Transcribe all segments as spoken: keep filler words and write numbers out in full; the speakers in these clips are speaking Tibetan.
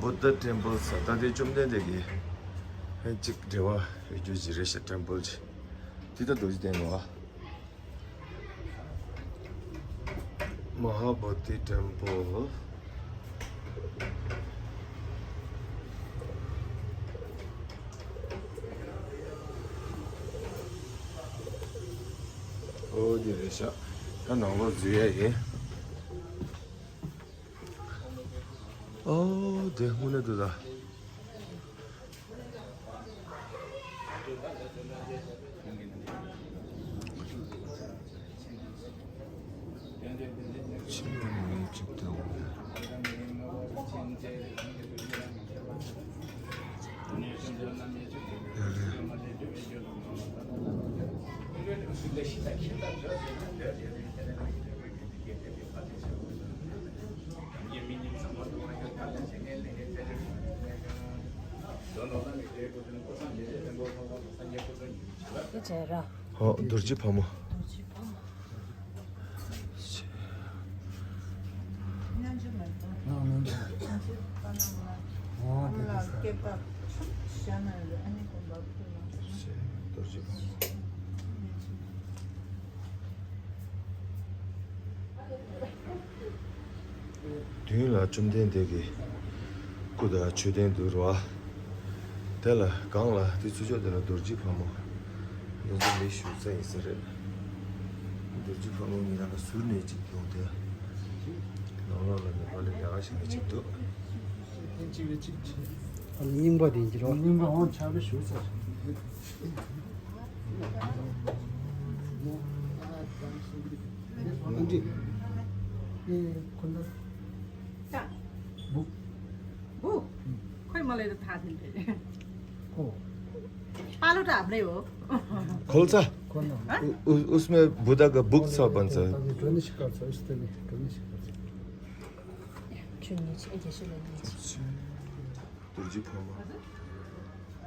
Buddha Temple ཟེར། ད་དེ་བཅོམ་ལྡན་འདས་ཀྱི་ཧན་ཅིག་འབྲེལ་བ་ཡོད་རྒྱུ་ཞིག་རེད་ཤག Temple ཅིག་དེ་ད་རྡོ་རྗེ་གདན་རེད་བ། Mahabodhi Temple. ཨོ་དེ་རེད་ཤག་ད་ནང་ལོགས་འཛུལ་ཡ་ཡིན། ཨོ་དེ་དངོས་གནས་འདུག་ད། དེ་བྱས་ར། ཧོ་རྡོ་རྗེ་ཕག་མོ། རྡོ་རྗེ་ཕག་མོ། རྡོ་རྗེ་ཕག་མོ། མདུན་ལ་བཅོམ་ལྡན་འདས་ཀྱི་སྐུ་དང་མཆོད་རྟེན་འདུག་ར། དེ་ལ་སྒང་ལ་དེ་ཚུར་ཕྱོགས་དེ་ལ་རྡོ་རྗེ་ཕག་མོ། དེ་ཚོ་མི་བཞུགས་ས་ཡིན་ས་རེད། རྡོ་རྗེ་ཕག་མོ་ཉིད་ལ་ཟུར་ནས་ཅིག་ཡོང་སྟེ། ནང་ལོགས་ལ་ནི་ཕ་ལི་ལས་ཀ་བྱེད་མཁན་ཅིག་འདུག་གཅིག་ལ་གཅིག་བྱེད། ཨ་ལ་རྙིང་པ་དེ་འགྱུར་བ། རྙིང་པ་འོང་ཆགས་པའི་ཞུ་ས་རེད། ཨ་འདྲི། ཨེ་ཁོ་ན། ཀྱ། བུ། བུ། ཁོས་མ་ལས་ད་ཐ་ཐིན་ཐེ། ཁོ། ཕ་ལོ་ཏྲ་བླེ་འོ། खोल सा। ཁོ་ན། ཨ། उ- उ- उसमें बुद्धा का बुक सा बन सा। ཁྱོད་གཉིས་ཆེ་ཁར་ཚོ་ཨེ་རྒྱ་ཤི་ལ་གཉིས་ཆེ། རྡོ་རྗེ་ཕག་མོ།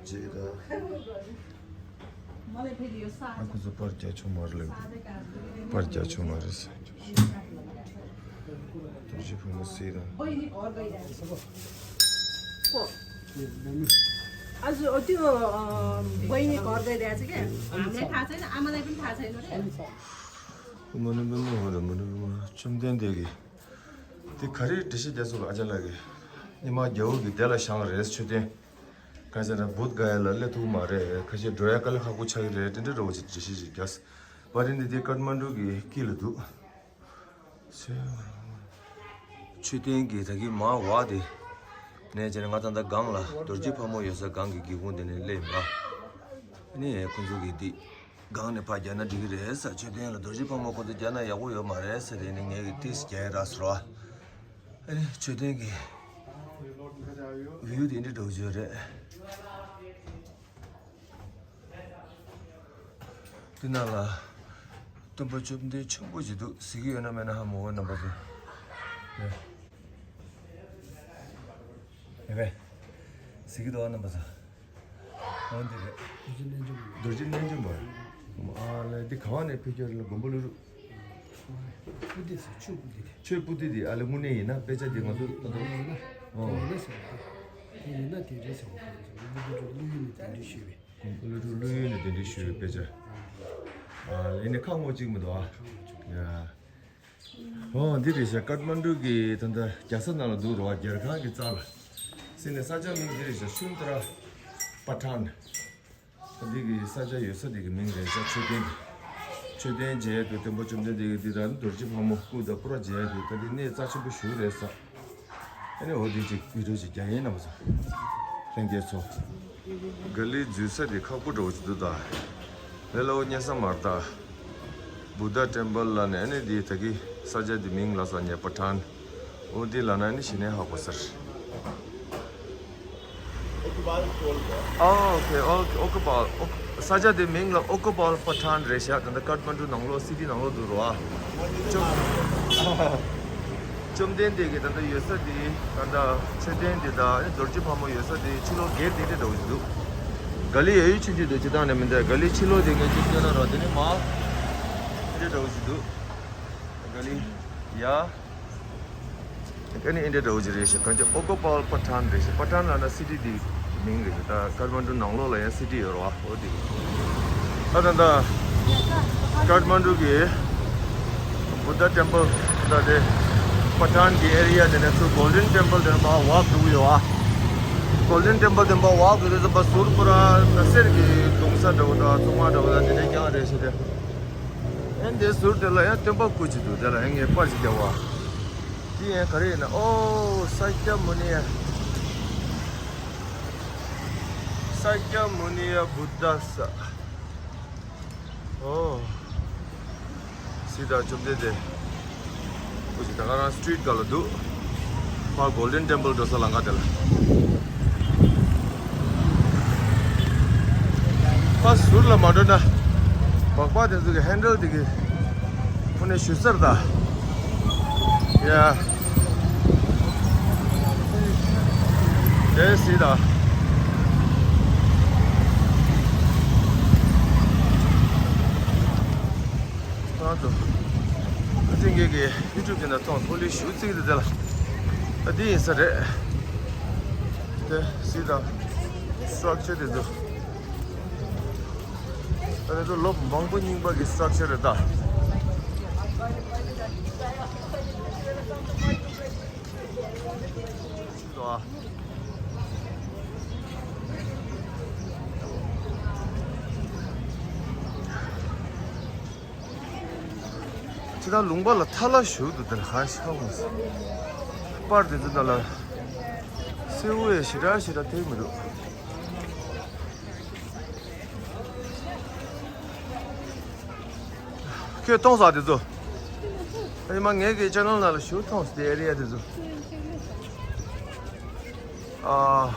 རྗེས་ད། ཨ་ཁུ་ཚོ་པར་རྒྱག་ཆོག་མ་རེད་ལབ་འདུག་པར་རྒྱག་ཆོག་མ་རེད་ཟེར། རྡོ་རྗེ་ཕག་མོ་སྲིད་དང་། आज त्यो अ, बहिनी घर गइरहेको छ क्या। हामीलाई थाहा छैन, आमालाई पनि थाहा छैन रे। मनु पनि हो र, मनु पनि हो। བཅོམ་ལྡན་འདས་ཀྱིས། དེ་ག་རེ་འགྲེལ་བཤད་རྒྱག་ཚུལ་ཨ་ཅག་ལགས་ཀྱིས། ཉི་མ་རྒྱལ་པོ་གི་སྡེ་ལ་བཞེངས་རེད་མཆོད་རྟེན། ག་ཟེར་ན་བུད་ག་ཡ་ལ་སླེབས་ཐུབ་མ་རེད། ཁ་ཤས་འགྲོ་ཡ་དཀའ་ལས་ཁག་པོ་ཆགས་ཀྱི་རེད། དེ་འདྲ་འདྲ་བོ་ཅིག་འགྲེལ་བཤད་ཅིག་རྒྱག་པ་རེད། འདི་དེ་ཀཏ་མན་ཌུ་གི་དཀྱིལ་ལ་འདུག་མཆོད་རྟེན་གྱི་ད་གིན་མར་འོག་དེ་ནས་བྱས་ནས་ང་ད་ལྟ་སྒང་ལ་རྡོ་རྗེ་ཕག་མོ་ཡོད་ས་སྒང་གི་སྒེའུ་ཁུང་དེ་ནས་སླེབས་ཡིན་པ། ཨ་ནི་ཁོང་ཚོ་གིས་འདི་སྒང་ནས་ཕར་རྒྱག་ན་འགྲིག་གི་རེད་ཟེར། མཆོད་རྟེན་ལ་རྡོ་རྗེ་ཕག་མོ་ཁོ་ཚོ་རྒྱག་ན་ཡག་པོ་ཡོད་མ་རེད་ཟེར་དེ་ནས་ངས་ཀྱིས་ཏིས་རྒྱག་ཡ་རག་ཟེར་བ། ཨ་ནི་མཆོད་རྟེན་གྱི་བིའུ་དེ་འདྲ་འདྲ་བོ་ཅིག་རེད། དེ་ནང་ལ་སྟོན་པ་བཅོམ་ལྡན་ཆེན་པོ་ཅིག་འདུག་གཟིགས་ཀྱི་ཡོད་ན་མེད་ན་ཧ་མ་གོ་རྣམ་པ་ཚོ། ཡ་གས། གཟིགས་ཀྱི་འདུག་རྣམ་པ་ཚོ། འོ་འདི་རེད། རྡོ་རྗེ་རྣལ་འབྱོར་མ། ཨ་ལས་འདི་ག་བ་ནས་ཕེབས་ཀྱི་རེད་ལ། མགོན་པོ་ཀླུ་སྒྲུབ། པུ་ཏི་ཟེར། ཆོས་པུ་ཏི་རེད། ཆོས་པུ་ཏི་དེ་ཨ་ལས་དངོས་གནས་ཡིན་ན་དཔེ་ཆ་དེ་ང་ཚོ་ད་དུང་། ཨོ། དེ་ཡིན་ན་ཟེར་བ་དེ། དེ་ཡིན་ན་དེ་རེད་ཟེར་བ་དེ་རེད་ཟེར་བ། མགོན་པོ་ཀླུ་སྒྲུབ་ཀླུ་ཡུལ་ནས་གདན་འདྲེན་ཞུས་པའི། མགོན་པོ་ཀླུ་སྒྲུབ་ཀླུ་ཡུལ་ནས་གདན་འདྲེན་ཞུས་པའི་དཔེ་ཆ། ཨ་ལས་ནས་ཁག་ངོ་གཅིག་མི་འདུག་ཨ། ཡ། ཨོ་འདི་རེད་ཤག་ཀཏ་མན་ཌུ་གི་ད་ལྟ་རྒྱལ་ས་ནང་ལ་འདུག་རོ། རྒྱལ་ཁང་གི་རྩ་ལ། སེ་ནས་ས་ཆ་མིང་འདི་རེད་ཤག་ཤུན་ཏྲ་པ་ཐན། འདི་གི་ས་ཆ་ཡོད་ས་འདི་གི་མིང་རེད་ཤག་མཆོད་རྟེན་འདི། མཆོད་རྟེན་མཇལ་དུས་སྟོན་པ་བཅོམ་ལྡན་འདས་ཀྱི་འདི་དང་རྡོ་རྗེ་ཕག་མོ་སྐུ་དང་པུ་ར་མཇལ་དུས་ད་འདི་གནས་རྩ་ཆེན་པོ་ཞིག་རེད་ཤག་ཨ་ནི་འོ་འདི་ཅིག་བི་ཌི་ཡོ་ཅིག་རྒྱག་ཡིན་རྣམ་པ་ཚོ། ལྷན་རྒྱས་ཚོ། ག་ལི་འཛུལ་ས་འདི་ཁག་པོ་འདྲ་བོ་ཅིག་འདུག་ད། ལེ་ལོ་རྙེད་ས་མ་རེད་ད། Buddha Temple ལབ་ནས་ཨ་ནི་འདི་ད་གི་ས་ཆ་འདི་མིང་ལབ་ས་ཉེ་པ་ཐན། འོ་འདི་ལབ་ན་ཨ་ནི་གཞི་ནས་ཧ་གོ་ས་རེད། ཨོ་ཁེ་ཨོ་ཁེ། ཨོ་ཀ་པལ། ཨོ་ཀ་ས་ཆ་དེ་མིང་ལ་ཨོ་ཀ་པལ་པ་ཐན་རེད་ཤག་ད་ལྟ་ཀཏ་མན་ཌུ་ནང་ལོགས་སི་ཊི་ནང་ལོགས་འདུག་རོ། ཨ་བཅོམ་བཅོམ་ལྡན་འདས་ཀྱི་ད་ལྟ་ཡོད་ས་དེ་ད་ལྟ་མཆོད་རྟེན་དེ་དང་རྡོ་རྗེ་ཕག་མོ་ཡོད་ས་དེ་ཕྱི་ལོགས་སྒེར་དེ་འདྲ་འདྲ་བོ་ཞིག་འདུག་ག་ལི་ཡ་ཡུལ་ཆུང་ཆུང་དུ་སྤྱི་བཏང་ནས་མི་འདུག་ག་ལི་ཕྱི་ལོགས་དེ་ངས་ཅིག་སྟོན་ན་རོ། དེ་ནས་མ་འདྲ་འདྲ་བོ་ཞིག་འདུག་ག་ལི་ཡ། ཨ་ནི་ཨིན་ཌི་ཡ་འདྲ་བོ་ཅིག་རེད་ཤག་གང་ཅི་ཨོ་ཀོ་པལ་པ་ཐན་རེད་ཤག་པ་ཐན་ལབ་ན་སི་ཊི་དེའི་མིང་རེད་ཤག་ད་ཀ་ཐ་མན་ཌུ་ནང་ལོགས་ལ་ཡང་སི་ཊི་ཡོད་རེད་བ། འོ་དེ་ད་ད་ད་ཀ་ཐ་མན་ཌུ་གི་བུདྡྷ་ཊེམ་པལ་ད་དེ་པ་ཐན་གི་ཨེ་རི་ཡ་དེ་ནས་ཚུར་གོལ་ཌན་ཊེམ་པལ་དེ་ནས་མར་ཝག་འགྲོ་གི་ཡོད་བ། གོལ་ཌན་ཊེམ་པལ་དེ་མར་ཝག་འགྲོ་དུས་ཙམ་པ་ཟུར་པོ་ར་ད་གསེར་གྱི་གདུང་ས་འདྲ་བོ་དང་བཙོ་མ་འདྲ་བོ་དང་དེ་འདྲ་རྐྱང་རེད་ཤག་དེ། ཨེ་འདི་ཟུར་དེ་ལ་ཡང་སྟོན་པ་སྐུ་ཅིག་འདུག་དེ་ལ་ཡང་ངས་པར་ཅིག་བརྒྱབ་པ། དེ་ཡང་ག་རེ་ཡིན་ན། ཨོ། ས་ཀྱ་མུ་ནི་ཡ། ས་ཀྱ་མུ་ནི་ཡ་བུདྡྷ་ས། ཨོ། སྲིད་དང་བཅོམ་ལྡན་འདས། སྐུ་ཅིག་ད་ག་རང་སི་ཊི་རི་ཊི་སྒང་ལ་འདུག་ཕར་གོལ་ཌན་ཊེམ་པལ་འགྲོ་ས་ལམ་ཁ་དེ་ལ། ཕར་ཟུར་ལ་མ་འགྲོ་ན། སྦག་སྦག་དེ་ཚོ་གི་ཧེན་ཌལ་དེ་གི་ཁོ་ནས་གཞུ་སར་ད། ཡ། དེ་སྲིད་ད། ང་ཚོ་ཀུ་ཅི་ངེད་ཀྱི་ཡུ་ཊུབ་དེ་ན་མཐོང་ཐོག་ལས་ཞུ་ཚིག་དེ་དེ་ལ་ཨ་འདི་ཡིན་ས་རེད། དེ་སྲིད་དང་སི་ཊྲག་ཅར་དེ་ཚོ་ཨ་དེ་ཚོ་ལོ་མང་པོ་རྙིང་པ་གི་སི་ཊྲག་ཅར་རེད་ད། ཁྱེད་རང་ལུང་པ་ལ་ཐ་ལ་ཞུགས་འདུག་དེར་ཧ་ཤ་མོ་སི་པར་དེ་ཚོ་ད་ལ་སེའུ་ཡེ་ཞེ་དྲག་ཞེ་དྲག་ཐེབས་མི་འདུག་ཁྱོད་མཐོང་ས་དེ་ཚོ། ཨ་ནི་མ་ངེད་ཀྱི་ཅེ་ནལ་ནང་ལ་ཞུགས་མཐོང་སི་དེ་ཨེ་རི་ཡ་དེ་ཚོ། ཨ།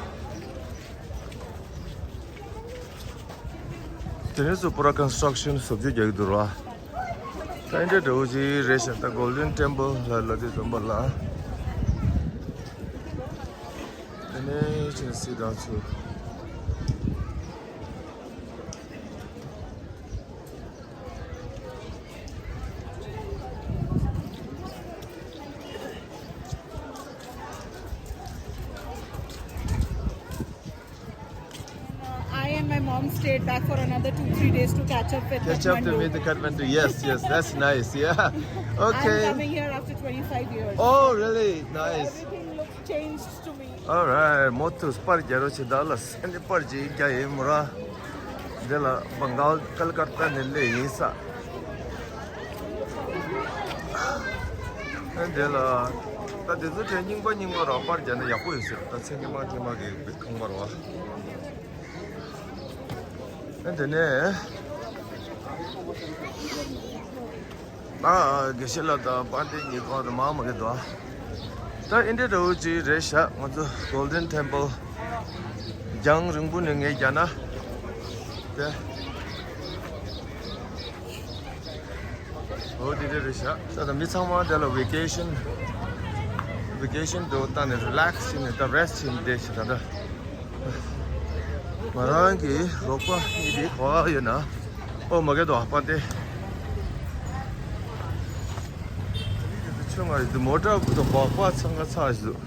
དེ་ནས་སུ་པུ་ར་ཀོན་སི་ཊྲག་ཤན་བཟོ་བཅོས་རྒྱག་གི་འདུག་ར། ད་འདྲ་འདྲ་བོ་ཅིག་རེད་ཤག་ད་གོལ་ཌན་ཊེམ་པལ་ལ་ལ་དེ་འཛོམས་པ་ལ། དེ་ནས་ཆེན་སྲིད་དང་ཚུལ། Uh, I and my mom stayed back for another two, three days to catch up with Catch up to Kathmandu. With the Kathmandu. Yes, yes, that's nice. Yeah. Okay. I'm coming here after twenty-five years. Oh, really? Nice. Everything looks changed to me. All right. མོ་ཐུག་པར་རྒྱག་རོགས་བྱེད་ད་ལ་སེ་ནི་པར་ཅིག་རྒྱག་ཡིན་མོ་ར། འདི་ལ་བང་གལ་ཀལ་ཀ་ཏ་ནས་སླེབས་ཡིན་ས། ཨ་འདི་ལ་ད་དེ་ཚོ་དྲན་རྙིང་པ་རྙིང་པ་རོགས་པར་རྒྱག་ན་ཡག་པོ་ཡོད་ཟེར། ད་ཚེ་ཉི་མ་ཉི་མ་གི་བི་ཁང་པ་རོགས། ཨ་འདི་ནས་ཨ་དགེ་བཤེས་ལགས་དང་དཔལ་ལྡན་ཉི་ཁོང་དང་མ་མ་གི་དོ། ད་ཨིན་ཌི་ཡ་འདྲ་བོ་ཅིག་རེད་ཤག་ང་ཚོ་གོལ་ཌན་ཊེམ་པལ་རྒྱང་རིང་པོ་ནས་ངས་རྒྱག་ན། དེ། འོ་དེ་འདྲ་རེད་ཤག་ད་ལྟ་མི་ཚང་མ་དེ་ལ་ཝེ་ཀེ་ཤན། ཝེ་ཀེ་ཤན་དུ་བཏང་ནས་རི་ལེག་སི་བྱས་ནས་ད་རེ་སི་ཊི་བྱས་ནས་བསྡད་ཤག་ད་ལྟ་ང་རང་གི་རོགས་པ་གཉིས་དེ་ག་པར་ཡོད་ན། ཨོ་མ་གི་དོ་ཨ་པ་དེ། ཁྱོད་ང་རེད་དེ་མོ་ཊ་ཀུ་དོ་སྦག་སྦག་ཚང་ག་ཚ་ཞིག་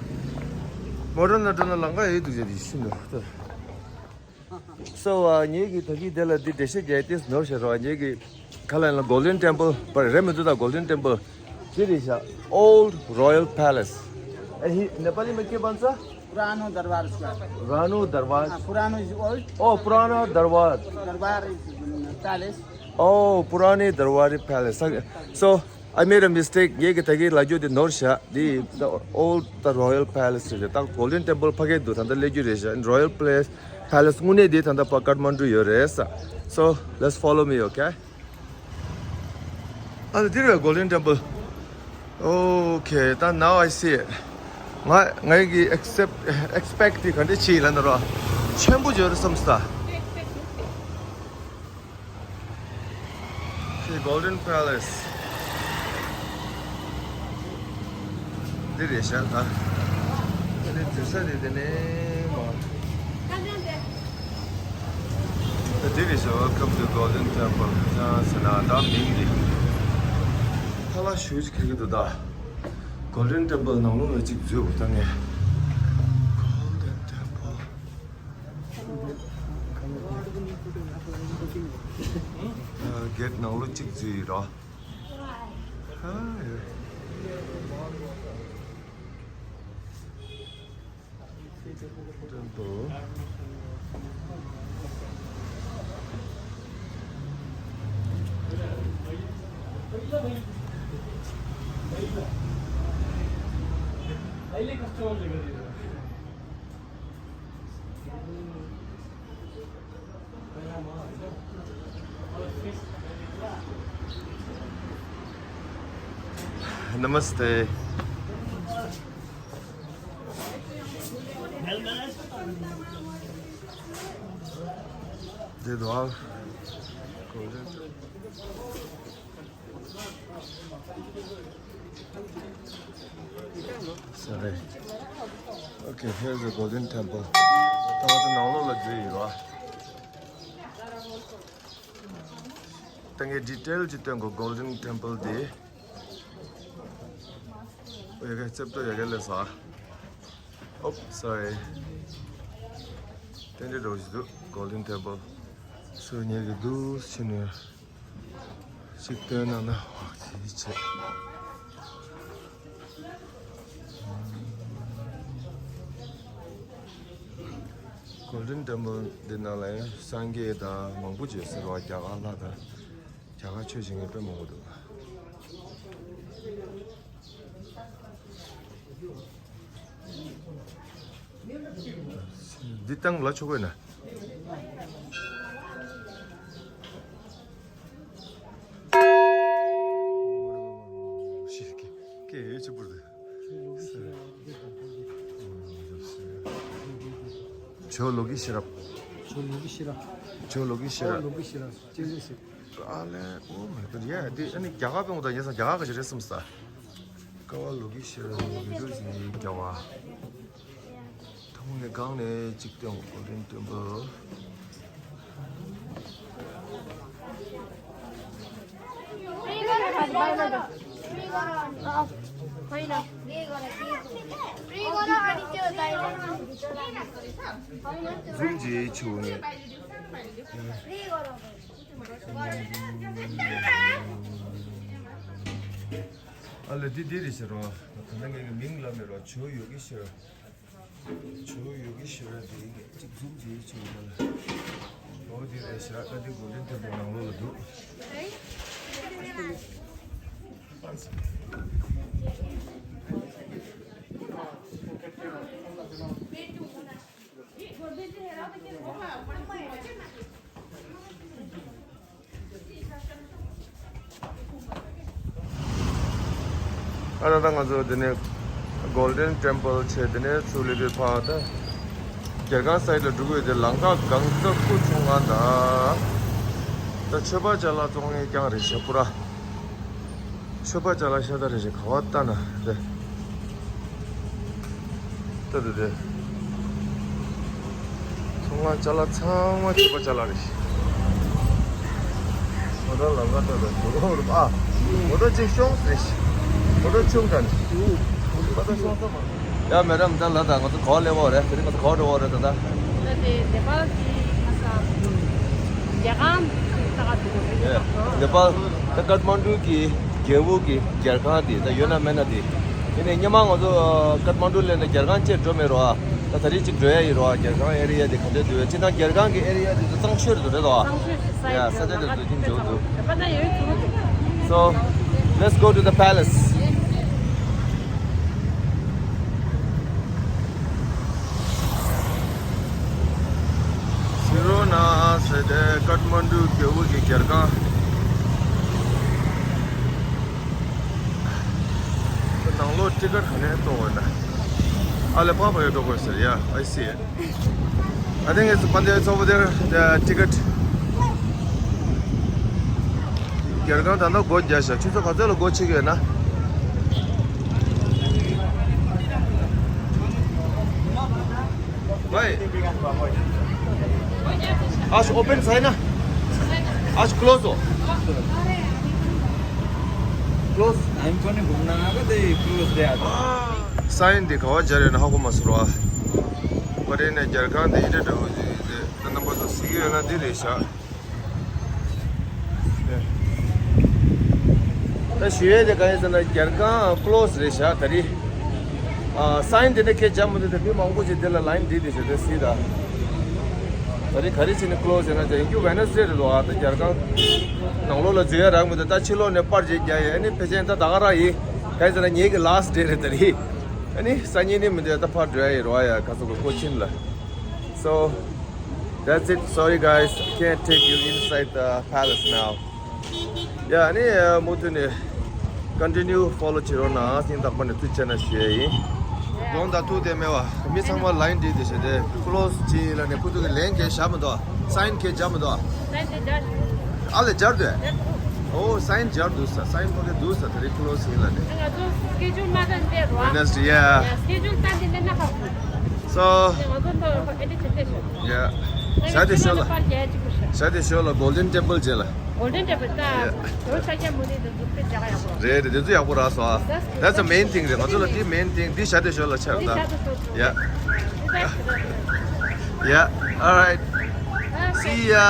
མོ་ཊ་ན་འགྲོ་ན་ལང་ག་ཡོད་འདུག་ཅེས་དེ་ཤི་འདུག So, uh, ངེད་ཀྱི་ད་གིན་དེ་ལ་འདི་འགྲེལ་བཤད་རྒྱག་དེ་ནོར་ཞེས་རོགས། ངེད་ཀྱི་ཁ་ལ་ཡིན་ལ་Golden Temple་པར་རེད་མི་འདུག་ད་Golden Temple་འདི་རེད་ཤག Old Royal Palace། ए, नेपालीमा के भन्छ? पुरानो दरबार छ। पुरानो दरबार। पुरानो is old। Oh, पुरानो दरबार। दरबार is palace। Oh, पुरानो दरबार is palace। So, I made a mistake. ངེད་ཀྱི་ད་གིན་ལབ་རྒྱུ་དེ་ནོར་ཤག་འདི་the old the Royal Palace་རེད། ད་Golden Temple་ཕ་གི་འདུག་ད་ལྟ་སླེབས་རྒྱུ་རེད་ཤག Royal Place Palace་དངོས་གནས་དེ་ད་ལྟ་ཕ་ཀ་ཐ་མན་ཌུ་ཡོད་རེད་ས། So let's follow me, okay? ཨ་འདི་རེད་Golden Temple། Okay, ད་now I see it. ང་ངེད་ཀྱི་ཨེག་སེབ་ཨེག་སི་པེག་དེ་ག་འདྲ་བྱས་ཡིན་ལབ་ན་རོ། ཆེན་པོ་ཡོད་རེད་བསམ་སོང་ད། Okay, Golden Palace། འདི་རེད་ཤག་ད། དེ་ནས་འཛུལ་ས་དེ་དེ་ནས་མ། འདི་རེད་ཤག Welcome to Golden Temple། ཡང་ཟེར་ན་ད་མིང་འདི། ཐ་ལ་ཞུ་ཅིག་ཁེལ་གི་འདུག་ད། Golden Temple ནང་ལོགས་ལ་གཅིག་འཛུལ་དགོས་ད་ངས། Golden Temple། ཨ། གེ་ཊི་ནང་ལོགས་གཅིག་འཛུལ་ཡིན་རོ། ཨ། ཡོད། Temple། नमस्ते। Sorry. Okay, here's the Golden Temple. ད་ང་ཚོ་ནང་ལོགས་ལ་འཛུལ་ཡོད་ར། ད་ངས་ཌི་ཊེལ་ཅིག་སྟོན་དགོས། Golden Temple དེ། ཡ་གི་རྩེབ་ཏོ་ཡ་གི་ལས་ས། Oops, sorry. དེ་འདྲ་འགྲོ་བཞིན་འདུག Golden Temple། སུ་ཉལ་གི་འདུག་ཕྱི་ནས་ཅིག་སྟོན་ན་ན་བག་ཅིག་བྱེད། Golden Temple འདི་ནང་ལ་ཡང་སངས་རྒྱས་དང་མང་པོ་ཅིག་ཟེར་བ། རྒྱ་གར་ལྷ་དང་རྒྱ་གར་ཆོས་བྱེད་མཁན་དཔེ་མང་པོ་འདུག་འདི་སྟེང་ལ་ཆོག་གི་ན། ཇོ་ལོ་གི་ཤེས་རབ། ཇོ་ལོ་གི་ཤེས་རབ། ཇོ་ལོ་གི་ཤེས་རབ། ཇོ་ལོ་གི་ཤེས་རབ། ཇོ་ལོ་གི་ཤེས་རབ། ཅི་ཟེར་ཟེར། ཨ་ལེ། ཨོ་མའི་གོཌ། ཡ། འདི་ཨ་ནི་རྒྱ་གར་པའི་ངོ་ད་ཉེ་སང་རྒྱ་གར་ག་ཞིག་རེད་བསམ་ས། ཀ་བ་ལོ་གི་ཤེས་རབ་ཡིན་འདུག་ཟིན་རྒྱ་བ། ཐང་ནས་གང་ནས་གཅིག་སྟོན། Golden Temple། ཟུང་ཅིག་ཆུ་ནས། ཨ་ལེ། འདི་འདི་རེད་ཟེར་རོ། ད་ལྟ་ངའི་མིང་ལབ་མེད་རོ། ཇོ་ཡོ་གི་ཤེས་རབ། ཇོ་ཡོ་གི་ཤེས་རབ་དེ་གཅིག་ཟུང་ཅིག་ཆུ་ནས། ཨོ་འདི་རེད་ཤེས་རབ། ད་འདི་Golden Temple ནང་ལོགས་ལ་འདུག་ཨ་ད་ལྟ་ང་ཚོ་འདི་ནས་Golden Temple བྱས། འདི་ནས་ཚུར་སླེབས་པའི་ཕར་ད་རྒྱལ་ཁང་སའིཌ་ལ་འགྲོ་གི་ཡོད་དེ། ལམ་ཁ་གང་ཙམ་སྐུ་ཆུང་ང་ད། ད་ཆོས་པ་ཅ་ལག་བཙོང་མཁན་རྐྱང་རེད་ཤག་པུ་ར། ཆོས་པ་ཅ་ལག་ཤ་སྟག་རེད་ཤག། ག་བ་ལྟ་ན་དེ། ལྟ་དེ་དེ། ཚོང་ཁང་ཅ་ལག་ཚང་མ་ཆོས་པ་ཅ་ལག་རེད་ཤག། མོ་ཊ་ལམ་ཁ་ལྟ་དང་དུ་རོགས་རུ། ཨ། མོ་ཊ་གཅིག་ཤོང་རེད་ཤག། མོ་ཊ་ཆུང་དྲགས་ནི། མོ་ཊ་ཤོང་ས་མ། ཡ་མེ་ཌམ། ད་ལ་ད་ང་ཚོ་ག་བ་སླེབས་པ་རེད། དེ་རིང་ང་ཚོ་ག་བ་འགྲོ་བ་རེད་ད་ལྟ། ད་དེ་ནེ་པཱལ་གྱི་ཁ་ས་རྒྱལ་ཁང་ད་ག་དུ་ཡེ། ནེ་པཱལ་ད་ཀཏ་མན་ཌུ་གི་རྒྱལ་པོ་གི་རྒྱལ་ཁང་དེ་ད་ཡོད་ན་མེད་ན་དེ། དེ་ནས་སྔོན་མ་ང་ཚོ་ཀཏ་མན་ཌུ་སླེབས་ནས་རྒྱལ་ཁང་བཅས་འགྲོ་མེད་རོ། ཨ། ད་ད་རེས་གཅིག་འགྲོ་ཡ་ཡིན་རོ། ཨ། རྒྱལ་ཁང་ཨེ་རི་ཡ་དེ་ག་འདྲ་འདུག་ཡ། སྤྱིར་བཏང་རྒྱལ་ཁང་གི་ཨེ་རི་ཡ་དེ་ཚོ་གཙང་ཤོས་རེད་འདུག་རེད་དོ། གཙང་ཤོས་ཤིག་ས་ཡ། ཡ། ས་ཆ་དེ་ཚོ་ཡིན་འཇོག་འདུག། ད་ད་ཡོད་ཚུལ་འདུག། So, let's go to the palace. སི་རོ་ན་ཟེར་ཏེ་ཀཏ་མན་ཌུ་རྒྱལ་པོ་གི་རྒྱལ་ཁང་། ནང་ལོགས་ཊི་ཀེཊ་ག་ནས་གཏོང་བ་ན། ཨ་ལེ། པགས་པ་ཡོད་འགྲོ་དགོས་ཟེར་ཡ། I see it. I think it's, but there's over there the ticket. རྒྱལ་ཁང་ད་ལྟ་སྒོ་རྒྱག་ཤག། ཆུ་ཚོད་ག་ཚོད་ལ་སྒོ་ཕྱེ་གི་ཡོད་ན། Why? आज ओपन छैन। आज क्लोज हो। क्लोज। ཨེམ་ཁོ་ནི་གུམ་ན་ག་དེ་ཀློ་སི་དེ་ཨ་ད། སའིན་དེ་ག་བ་སྦྱར་ཡོད་ན་ཧ་གོ་མ་སོང་ར། ཁོ་རེ་ནས་རྒྱལ་ཁང་དེ་ཨི་འདྲ་འདྲ་བོ་ཞིག་རེད། ད་རྣམ་པ་ཚོ་གཟིགས་ཡོད་ན་འདི་རེད་ཤག་ད་ཞུ་ཡས་དེ་ག་ཡིན་ཟེར་ན་རྒྱལ་ཁང་ཀློ་སི་རེད་ཤག་ད་རེད། ཨ་སའིན་དེ་འདྲ་སྐད་ཆ་མི་འདུག་ད་མི་མང་པོ་ཞིག་དེ་ལ་ལའིན་འདི་དེ་ཞིག་དེ་གཟིགས་ད། ད་རེས་ག་རེ་བྱས་ནས་ཀློ་སི་ཟེར་ན་ཡིན་རྒྱུ་ཝེ་ནེ་སི་ཌེ་རེད་འདུག་ཨ་ད་རྒྱལ་ཁང་ནང་ལོགས་ལ་འཛུལ་ཡ་རག་མི་འདུག་ད་ཕྱི་ལོགས་ནས་པར་ཅིག་རྒྱག་ཡས། ཨ་ནི་ཕལ་ཆེར་ད་ད་ག་རང་ཡིན། ག་རེ་ཟེར་ན་ངེད་ཀྱི་ལཱ་སི་ཊི་ཌེ་རེད་ད་རེད། ཨ་ནི་སང་ཉིན་ནི་མི་འདུག་ད་ཕར་འགྲོ་ཡ་ཡིན་རོ་ཡ་ཁ་སོ་གི་ཀོ་ཆིན་ལ། So that's it. Sorry guys, I can't take you inside the palace now. ཡ་ཨ་ནི་མུ་མཐུད་ནས་continue follow བྱེད་རོགས་གནང་། སྙིང་ཐག་པ་ནས་ཐུགས་རྗེ་ཆེ་གནང་ཞུ་ཡས་ཡིན། དགོངས་དག་ཐུགས་དེ་མེད་པ། མི་ཚང་མ་ལའིན་བསྒྲིགས་ཏེ་བྱས་ཏེ་ཀློ་སི་བྱས་ལ་ནས་ཁོ་ཚོ་གི་ལན་གས་བཞག་མི་འདུག་སའིན་གས་བརྒྱབ་མི་འདུག་སའིན་དེ་བརྒྱབ་ཤག་ཨ་ལས་སྦྱར་དུས། ཨོ་སའིན་སྦྱར་འདུག་ས། སའིན་ཕ་གི་འདུག་ས། ད་རེས་ཀློ་སི་ཡིན་ལ་ནས། ང་ཚོ་སི་ཀེ་ཇུལ་མ་ལྡན་དེ་རོ། Wednesday, yeah. ཡ་སི་ཀེ་ཇུལ་ལྡན་དེ་ནས་ན་ཁ་ཁུ། So ང་ཚོ་ཏོ་ཨེ་ཌི་ཊི་བྱེད་ཤོག yeah. ང་ཚོ་ཞག་དེ་ཕྱི་ལོགས་ཤོ་ལ་ལ་པར་རྒྱག་ཅིག་པོ་ཤག་ཞག་དེ་ཤོ་ལ་Golden Temple རྗེས་ལ། Golden Temple ད། Yeah. རོ་ཤ་རྒྱ་མོ་རེད་འདུག་དཔེ་རྒྱག་ཡག་པོ། རེད་རེད། དེ་ཚོ་ཡག་པོ་རག་སོང་ཨ། That's the main thing རེད། ང་ཚོ་ལ་དེ་main thing དེ་ཞག་དེ་ཤོ་ལ་ཆགས་ད། Yeah. Yeah. All right. See ya.